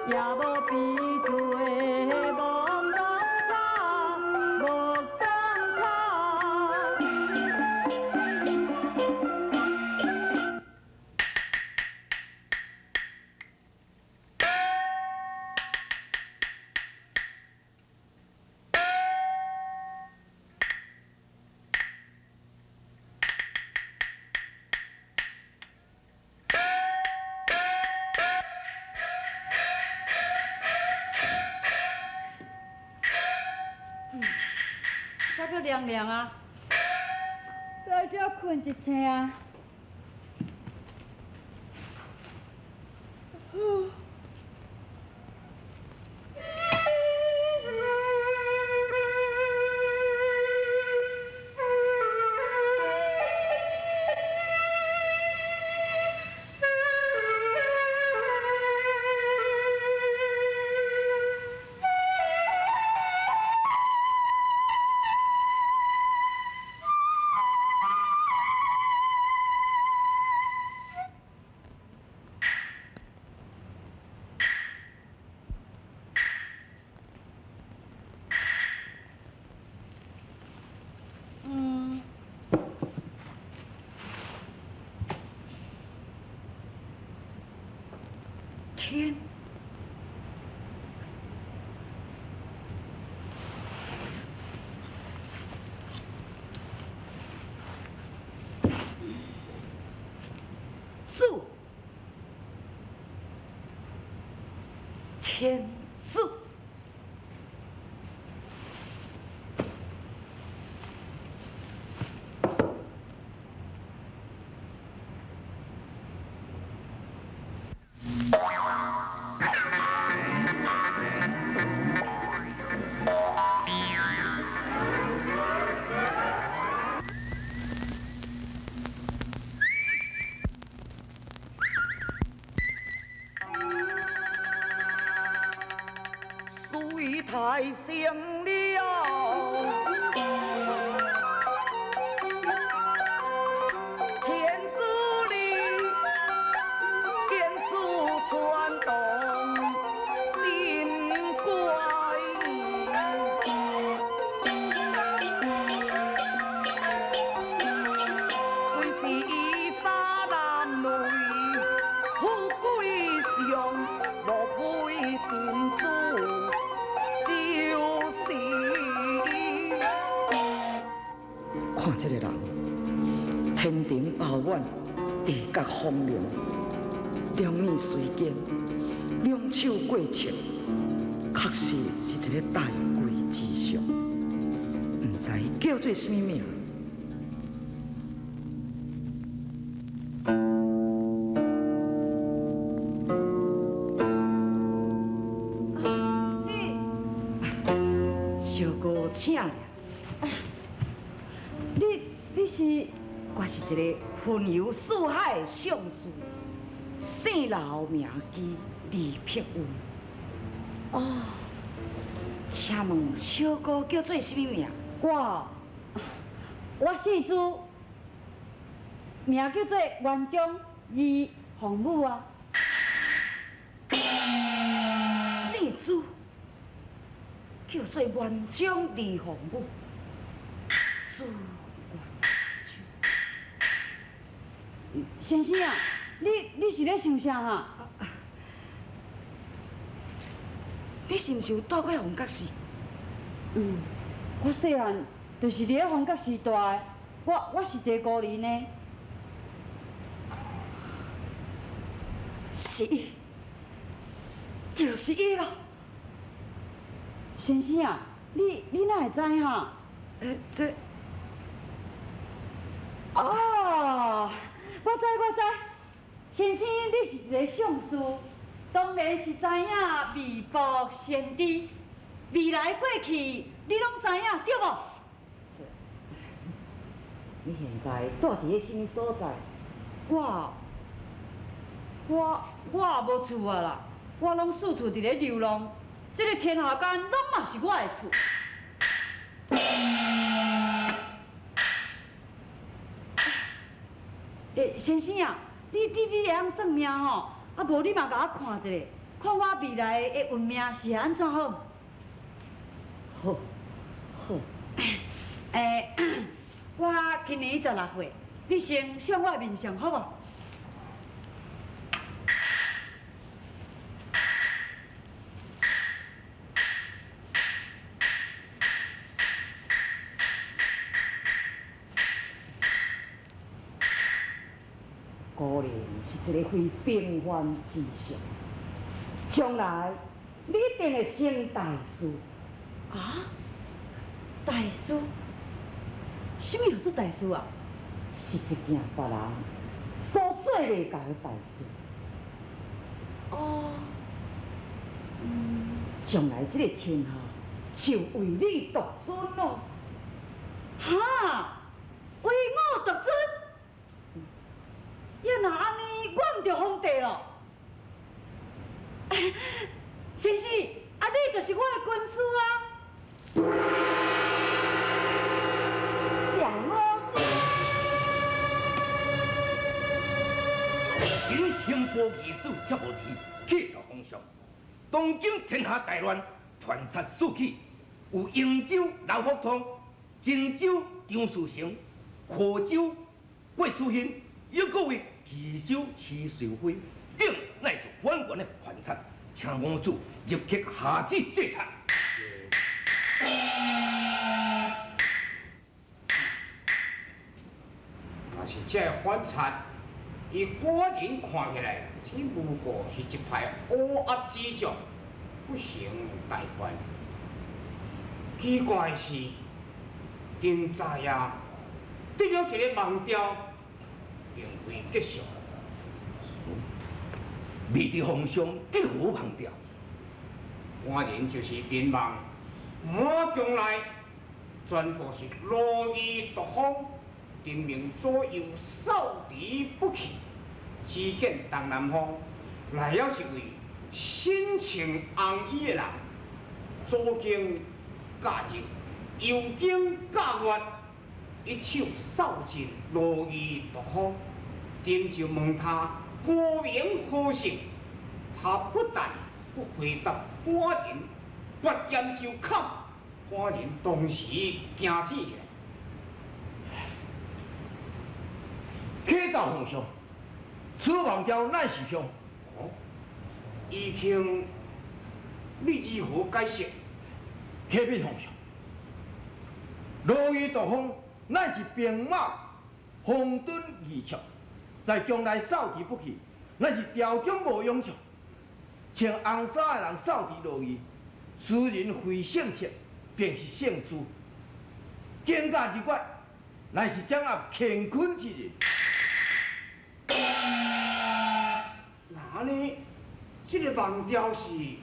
也無比做朦胧草，目瞪口。这阁凉凉啊！来遮睏一醒啊！嗯。天。主，天主。水太深了，天子里见此传动心怪，虽是伊纱男女，富贵相，莫非真主就是。看這個人，天庭飽滿，地閣風流，兩耳垂肩，兩手過尺，確實是一個大貴之相。毋知叫做啥物名。你小哥請了。你是？我是一個雲遊四海的相士，姓劉名基，字碧雲。哦，請問小哥叫做啥物名？我姓朱，名叫做袁章，字鳳舞啊。姓朱，叫做袁章，字鳳舞。朱元璋。先生啊，你是咧想啥哈？你是毋是有蹛過鳳閣寺？嗯，我細漢就是佇咧鳳閣寺大的，我是一個孤兒呢。是伊，就是伊咯。先生啊，你哪會知哈？這。哦，我知我知，先生你是一個相士，當然是知影未卜先知，未來過去你攏知影對無？你現在蹛佇咧啥物所在？我也無厝啊啦，我攏四處佇咧流浪，這個天下間攏嘛是我的厝。欸，先生啊，你會曉算命吼？啊，無你嘛共我看一下，看我未來的運命是按怎好？好，好。欸，我今年16歲，你先相我的面相好無？果然是一個非平凡之相，將來你一定會成大事。啊？大事？啥物叫做大事啊？是一件別人所做袂到的代志。哦，將來這個天下就唯你獨尊咯。哈？唯我獨尊？呀，若按呢，我毋著皇帝咯？先生，啊，你就是我的軍師啊！小老子，新刑部御史贴无钱，启奏皇上，当今天下大乱，团贼四起，有瀛州刘福通、荆州张士诚、河州郭子兴，抑阁为岐州徐寿辉等，乃是反元的反贼，请王主立刻下旨制裁。若是這个反贼，伊個人看起來，只不過是一派烏鴉之將，不成大官。奇怪的是，今早啊，得了一个梦兆，並非吉祥。未知皇上得何夢兆？官人就是眠夢，滿宮內全部是羅衣獨風，人民左右掃除不去。只見東南方來了一位身穿紅衣的人，左肩架日，右肩架月，一手掃盡羅衣獨風。朕就問他何名何姓，他不但不回答官人，拔劍就砍，官人當時驚醒起來。啟奏皇上，此夢兆乃是凶。哦，醫生，你如何解釋？啟稟皇上，羅衣獨風乃是兵馬方陣義將，在將來掃除不去，乃是朝中無勇將。穿紅衫的人掃除羅衣，此人非姓赤，便是姓朱。肩胛日月，乃是掌握乾坤之人。那呢？這個夢兆是以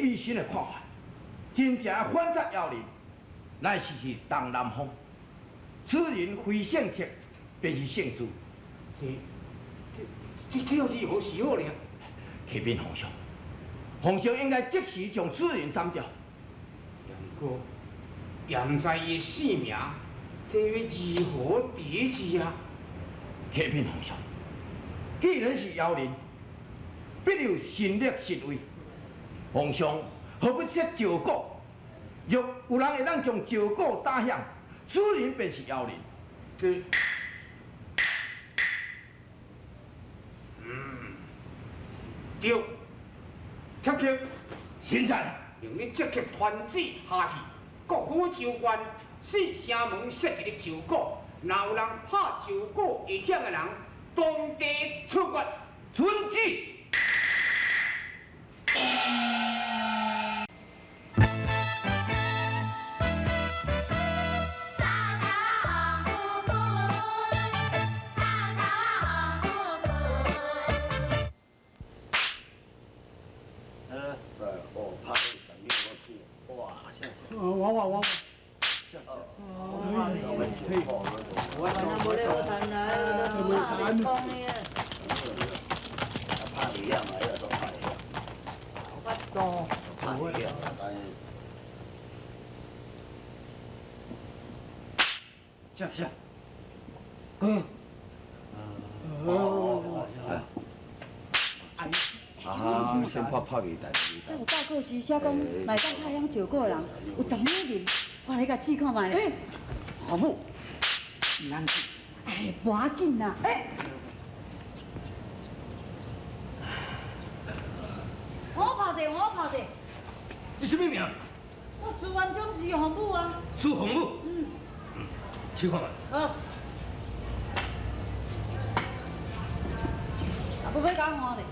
迷信的看法，真正的反賊妖人，乃是東南方。此人非姓赤，便是姓朱。這又如何是好呢？啟稟皇上，皇上應該即時將此人斬掉。不過，也毋知伊的姓名，這欲如何抵制啊？啟稟皇上，既然是妖人，必有神力神威。皇上何不設詔蠱？若有人會當將詔蠱打響，此人便是妖人。這，對，貼貼，現在用你即刻傳旨下去，各府州縣四城門設一個詔蠱，若有人拍詔蠱會響的人，當地處決。遵旨。我。是。哥。先先拍拍袂代。有报告时写讲，来当太阳照顾的人有10两银，我来共试看觅咧。好母，毋通去。哎，无要紧啦。哎，我拍者，我拍者。你啥物名？我朱元璋字洪武啊。朱洪武。嗯。试看觅。好。啊，不要共我换咧。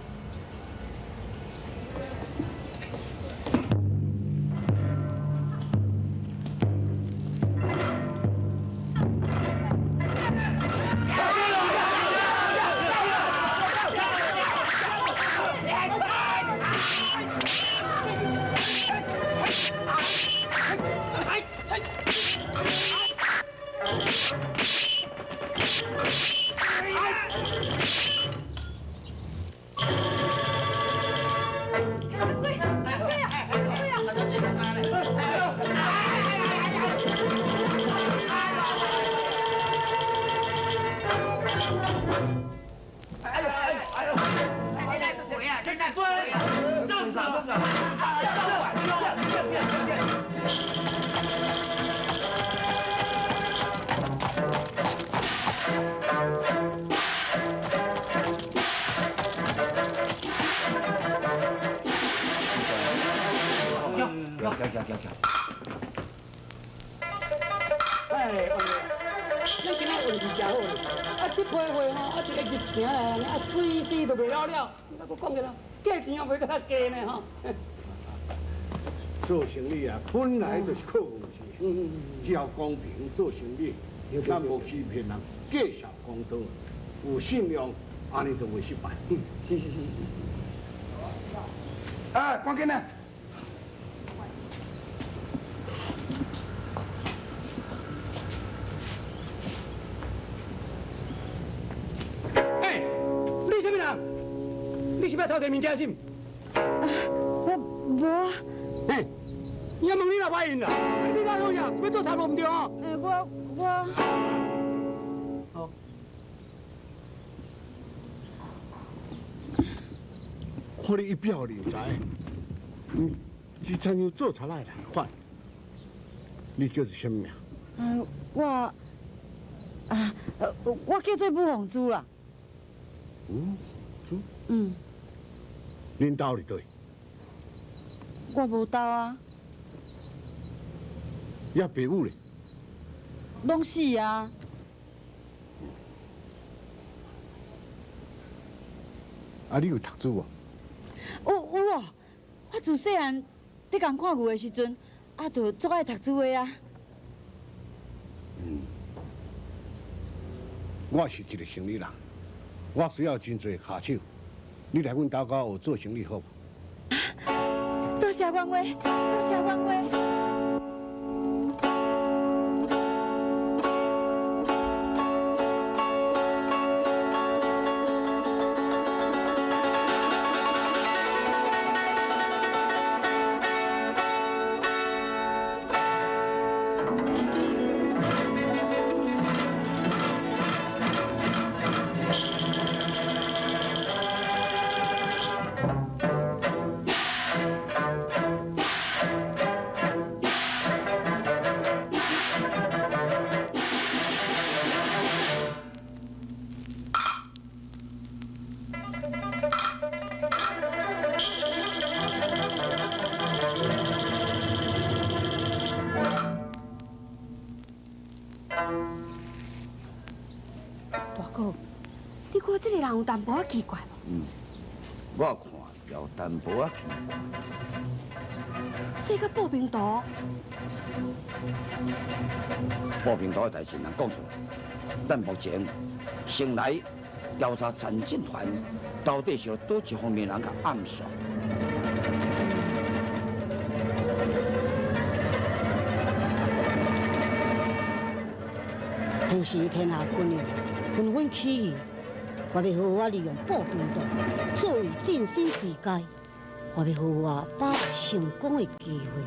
哎，咱今仔运气真好咧，啊，这批货吼，啊，一个入城来，啊，随时就卖了了，啊，阁讲起来，价钱也袂阁较低呢吼。做生意啊，本来就是靠运气，只要公平做生意，咱无欺骗人，介绍公道，有信用，按呢就袂失败。是是是是是。哎，赶紧来！哎，你啥物人？你是欲偷摕物件是毋？我无啊。哎，伊问你若歹用啦，你哪讲啥？是欲做贼无毋对哦？哎，我。好。看你一表人才，是亲像做贼的来款。你叫做啥物名？我啊，我叫做武凤珠啦。武珠？嗯。恁兜伫佗？我无兜啊。遐爸母咧？拢死啊。啊，你有读书无？有哦，我自细汉伫共看牛的时阵，啊，就足爱读书的啊。嗯，我是一个生意人，我需要真济跤手。你来阮兜佮我学做生意好无？多谢冤话，多谢冤话。这个人有淡薄仔奇怪无？嗯，我看有淡薄仔奇怪。这个报名图，报名图的代志，人讲出来。咱目前先来调查陈进凡到底是佗一方面人共暗算。当时天下军人纷纷起义。我欲好好利用步兵图作为进身之阶，我欲好好把握成功的机会。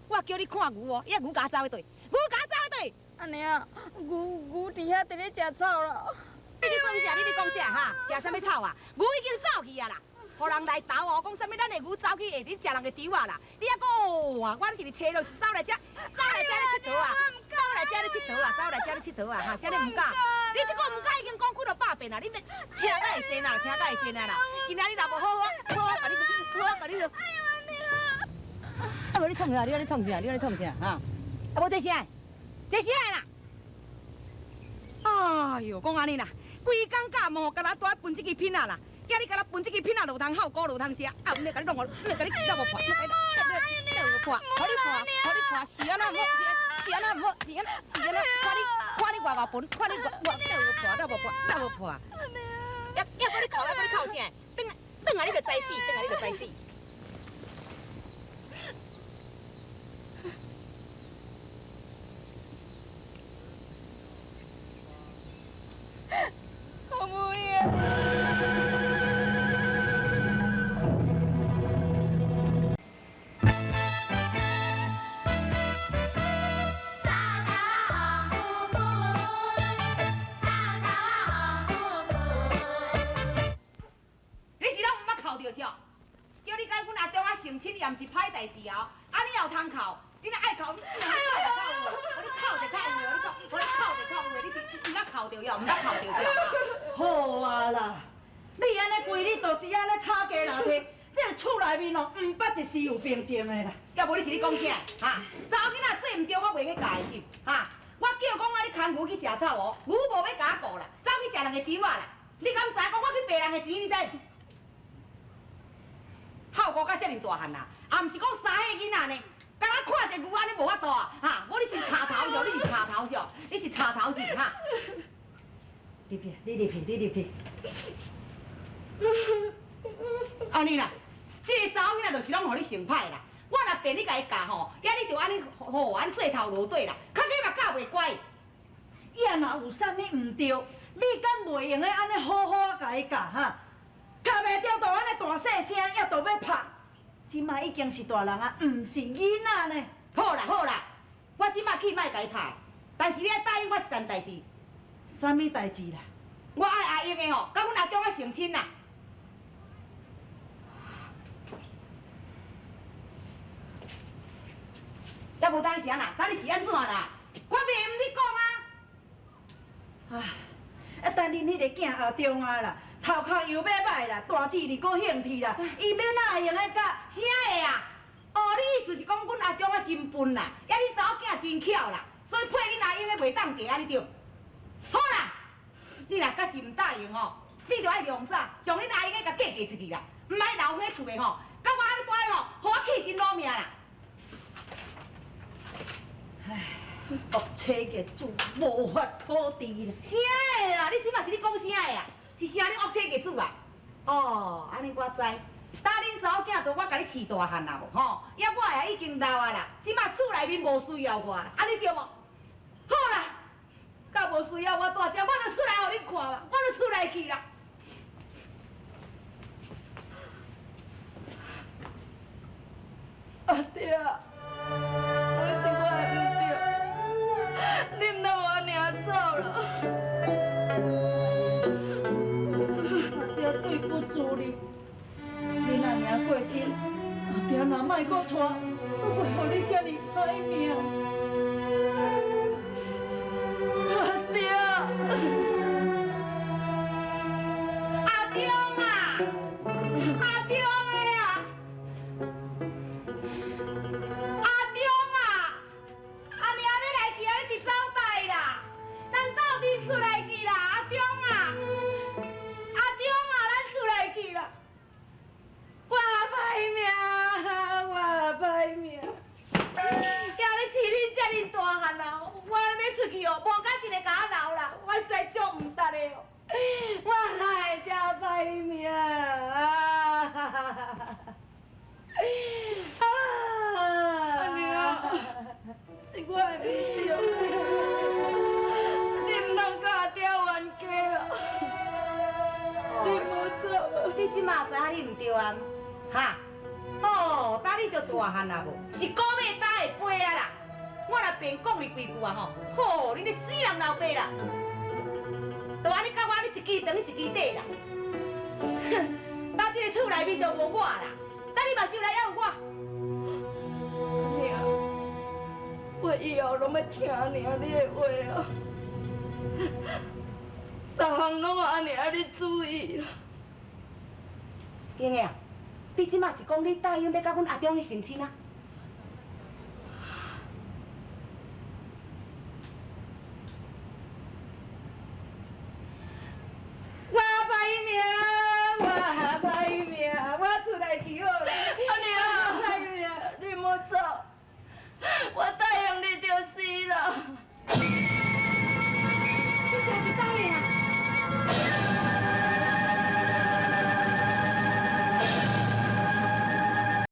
我叫你看牛哦，遐牛共走去佗？牛共走去佗？阿娘，牛牛伫遐伫咧食草啦。你咧讲啥？你咧讲啥？哈？食啥物草啊？牛已经走去啊啦！予人来投哦，讲啥物咱的牛走去会伫食人的猪仔啦！你犹阁哦，我伫咧揣就是走来遮，走来遮咧𨑨迌啊，走来遮咧𨑨迌啊，走来遮咧𨑨迌啊，哈！啥你毋敢？你这个毋敢已经讲几落百遍啦，你免听甲会生啦，听甲会生啊啦！今仔日若无好好，好好共你，好好共你。啊无你创啥？你按呢创啥？你按呢创啥？哈？啊无这啥？这啥啦？哎哟，讲按呢啦，规工教毛，敢若蹛咧分这支品仔啦，叫你敢若分这支品仔，落通孝菇，落通食，啊，毋免共你弄，毋免共你闹无破，闹无破，予你看，予你看，是按怎毋好，是按怎毋好，是按是按怎，看你看你偌偌笨，看你偌偌闹无破，闹无破，闹无破。犹犹阁你哭，犹阁你哭啥？转转来你就知死，转来你就知死。也毋是歹代志哦，按呢也有通哭？你若爱哭，你若爱哭就较有啊！予你哭就较有，你哭，予你哭就较有，你是毋捌哭著哟，毋捌哭著是。好啊啦，你按呢规日都是按呢吵架闹天，这个厝内面哦，毋捌一时有平静的啦。要无你是咧讲啥？哈？查某囡仔做毋对，我袂用阁教的是？哈？我叫讲啊，你牵牛去食草哦，牛无欲共我顾啦，走去食人的猪仔啦。你敢知讲我去白人的钱？你知？孝姑到遮尔大汉啦，也毋是讲三岁囡仔呢，敢若看一个牛按呢无法度啊？哈！无你是插头是？你是插头是？你是插头是？哈！入去，你入去，你入去。按呢啦，这个查某囡仔就是拢予你想歹啦。我若变你共伊教吼，遐你就按呢吼按做头落底啦，较起嘛教袂乖。伊若有啥物毋对，你敢袂用得按呢好好仔共伊教哈？教袂著就按呢大细声，也都欲拍。这马已经是大人啊，毋是囡仔呢。好啦好啦，我这马去莫共伊拍，但是你爱答应我一件代志。啥物代志啦？我爱阿英的吼，佮阮阿中仔成亲啦。也无等你是按怎，等你是按怎啦？我袂用你讲啊！唉，啊，等恁彼个囝阿中啊啦，头壳又欲歹啦，大智又阁兴趣啦，伊欲哪会用得教？啥会啊？哦，你意思是讲阮阿中仔真笨啦，抑你查某囝真巧啦，所以配恁阿英的袂当嫁按呢对？好啦，你若阁是毋答应吼，你就爱量早，将恁阿英的共嫁嫁出去啦，毋爱留彼厝的吼，佮我按呢蹛吼，予我气身落命啦！唉，恶妻孽子无法可治啦。啥的啦？你这马是咧讲啥的啊？是啥咧恶妻孽子啊？哦，按呢我知。当恁查某囝都我共你饲大汉啦无吼，抑我也已经老啊啦，这马厝内面无需要我啦，按呢对无？好啦，甲无需要我蹛遮，我就出来予恁看嘛，我就出来去啦。阿爹，拢是我的毋对，你毋通予我领走啦。阿爹对不住你，你若尔过身，阿爹若莫阁娶，阁袂予你遮尔歹命。阿爹，阿中啊，阿中的啊，阿中啊，阿娘欲来去啊，你是走代啦，咱斗阵出来去啦，阿中啊，阿中啊，咱出来去啦，我歹命，我歹命，遐咧饲恁遮尔大汉啊，我欲出去哦，无甲一个共我留啦，我实在足毋值的哦，我哪会遮歹命啊！阿娘，是我的毋对，你毋通佮阿爹冤家啊！你莫走啊！你这马知影你毋对啊？哈？哦，当你著大汉啊无？是古尾搭的的杯啊啦！我若便講你幾句啊吼，吼，恁咧死人老爸啦！就按呢佮我按呢一支長一支短啦。哼，到這个厝內面就無我啦，等你目睭內猶有我。阿娘，我以後攏欲聽阿娘你的話啊，逐項攏予阿娘你主意啦。英兒啊，你這馬是講你答應欲佮阮阿忠去成親啊？